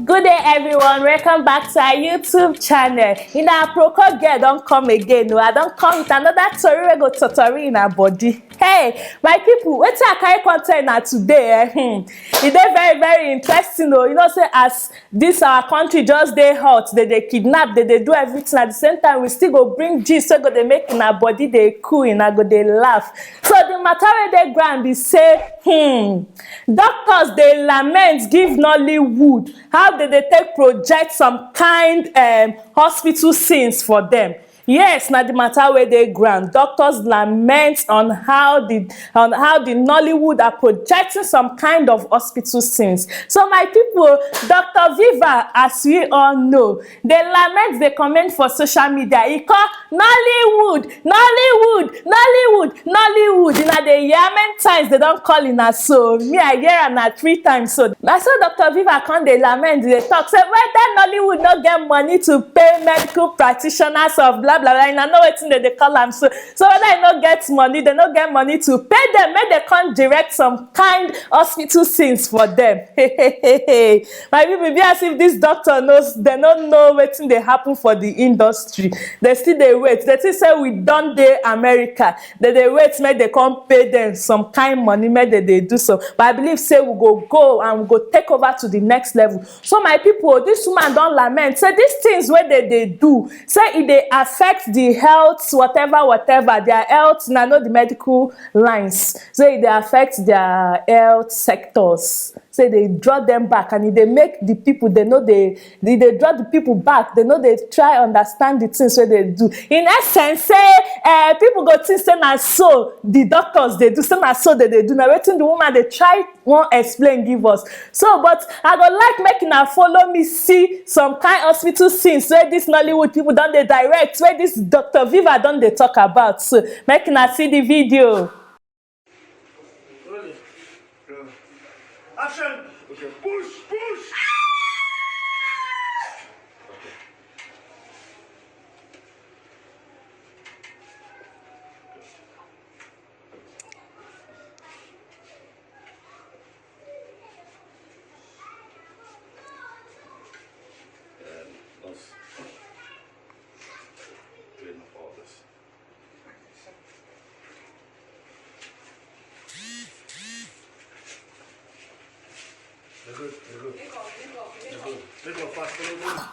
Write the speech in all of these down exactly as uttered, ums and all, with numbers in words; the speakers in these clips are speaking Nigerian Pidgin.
Good day, everyone. Welcome back to our YouTube channel. In our Proko girl don come again. No, I don come with another story wey go totori in our body. Hey, my people, wetin I carry come tell una today? Eh? Hmm. E dey very, very interesting. Oh, you know, say as this our country just dey hot, they dey kidnap, they dey do everything. At the same time, we still go bring gist wey go dey make una body dey cool, una go dey laugh. So the matter wey dey ground be say, hmm, doctors dey lament give Nollywood how they dey take project some kind um, hospital scenes for them. Yes, na the matter wey dey ground. Doctors lament on how the on how the Nollywood are projecting some kind of hospital scenes. So my people, Doctor Viva, as we all know, dey lament, dey comment for social media. E call Nollywood, Nollywood, Nollywood, Nollywood. Una dey hear how many times they don call una so? Me, I hear am na three times so. Na so Doctor Viva come dey lament, dey talk say whether Nollywood no get money to pay medical practitioners of blah blah blah. Una know wetin they dey call am so. So whether e no get money, they no get money to pay them, make they come direct some kind hospital scenes for them. My people, be as if this doctor knows, they no know wetin dey happen for the industry. They still dey wait. They think say we don dey America. They dey wait make they come pay them some kind money, make they dey do so. But I believe say we go go and we go take over to the next level. So my people, this woman don lament say these things wey they dey do, say e dey affect the health, whatever, whatever, their health, na no the medical lines. Say e dey affect their health sectors. Say they draw them back, and e dey make the people, they no dey, they dey draw the people back. They no dey try understand the things wey they do. In essence, say uh, people go think say na so the doctors dey do, say na so they dey do. Na wetin the woman dey try wan explain give us. So, but I go like make una follow me see some kind hospital scenes wey this Nollywood people don dey direct, wey this Doctor Viva don dey talk about. So, make una see the video. Action! Okay. Push, push!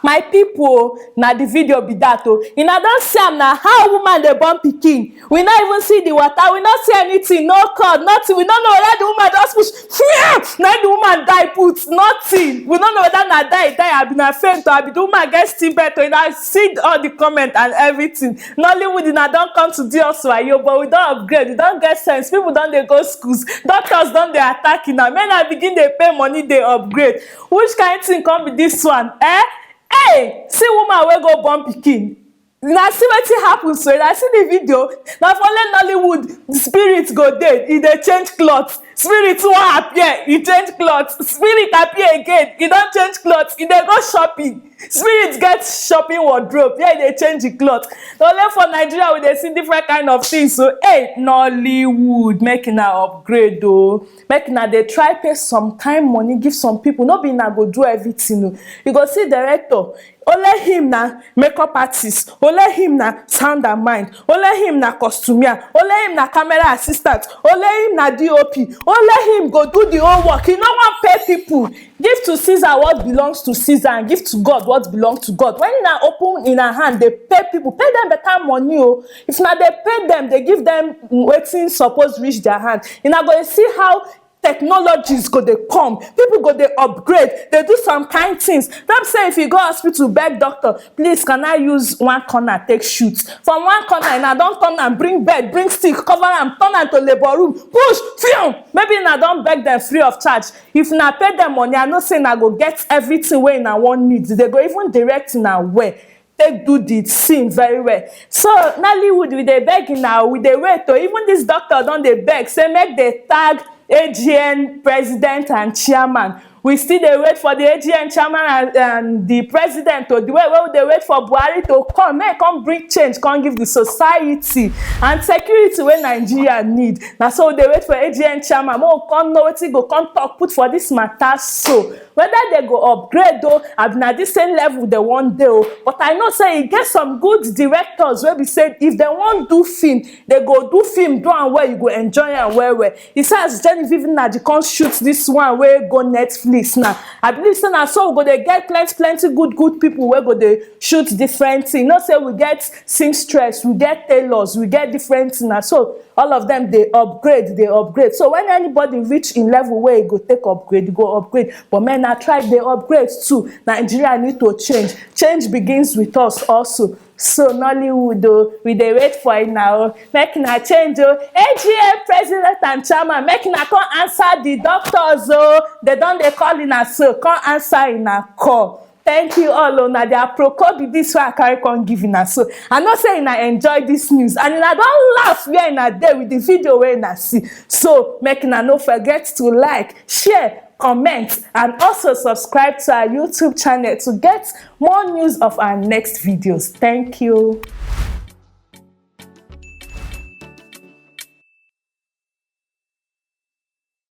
My people, na the video be that o. Una don see am na, how woman dey born pikin. We no even see the water, we no see anything, no cord, nothing. We no know whether the woman just push, na the woman die put, nothing. We no know whether na die die, abi na faint o, abi the woman get still birth o. Una see all the comment and everything. Nollywood, una don come to do us wayo, but we don upgrade, we don get sense. People don dey go schools, doctors don dey attack una. Make una begin dey pay money, dey upgrade. Which kind thing come be this one? Eh? Hey, see woman wey go born pikin. Una see wetin happen so, una see the video. Na for only Nollywood spirit go dey, e dey change cloth. Spirit wan appear, e change cloth. Spirit appear again, e don change cloth. E dey go shopping. Spirit get shopping wardrobe, yeah, e dey change the cloth. Na only for Nigeria we dey see different kind of things. So, hey, Nollywood, make una upgrade o. Make una dey try pay some kind money give some people. No be una go do everything o. You go see director, only him na makeup artist, only him na sound and mind, only him na costumier, only him na camera assistant, only him na D O P, only him go do the whole work. He no wan pay people. Give to Caesar what belongs to Caesar and give to God what belongs to God. When una open una hand, dey pay people, pay them better money o. If una dey pay them, dey give them wetin suppose reach their hand. Una go see how technologies go dey come, people go dey upgrade, dey do some kind things. Dem say if you go hospital beg doctor, please, can I use one corner take shoot? From one corner, una don turn am, bring bed, bring stick, cover am, turn am to labour room, push, fiam. Maybe una don beg them free of charge. If una pay them money, I know say una go get everything wey una wan need. They go even direct una well, take do the thing very well. So Nollywood, we dey beg una, we dey wait o. Even this doctor don dey beg say make they tag A G N president and chairman. We still dey wait for the A G M chairman and, and the president to, the way wey we dey wait for Buhari to come, make e come bring change, come give the society and security wey Nigeria need. Na so we dey wait for A G M chairman, make we come know wetin go come talk put for this matter so. Whether they go upgrade o, abi na the same level they wan dey o. But I know say e get some good directors wey be say if they wan do film, they go do film, do am well, you go enjoy am well well. E say as Genevieve Nnaji come shoot this one wey go Netflix now, I believe say na so we go dey get plenty plenty good good people wey go dey shoot different thing. You know say we get seamstress, we get tailors, we get different thing. Na so all of them dey upgrade, dey upgrade. So when anybody reach in level wey e go take upgrade, e go upgrade. But make una try dey upgrade too. Nigeria need to change. Change begins with us also. So Nollywood o, we dey wait for una o. Make una change o. A G M president and chairman, make una come answer the doctors o. They don dey call una so. Come answer una call. Thank you all o. Na the aproko be this wey I carry come give una so. I know say una enjoy this news and una don laugh where una dey with the video wey una see. So make una no forget to like, share, comment and also subscribe to our YouTube channel to get more news of our next videos. Thank you.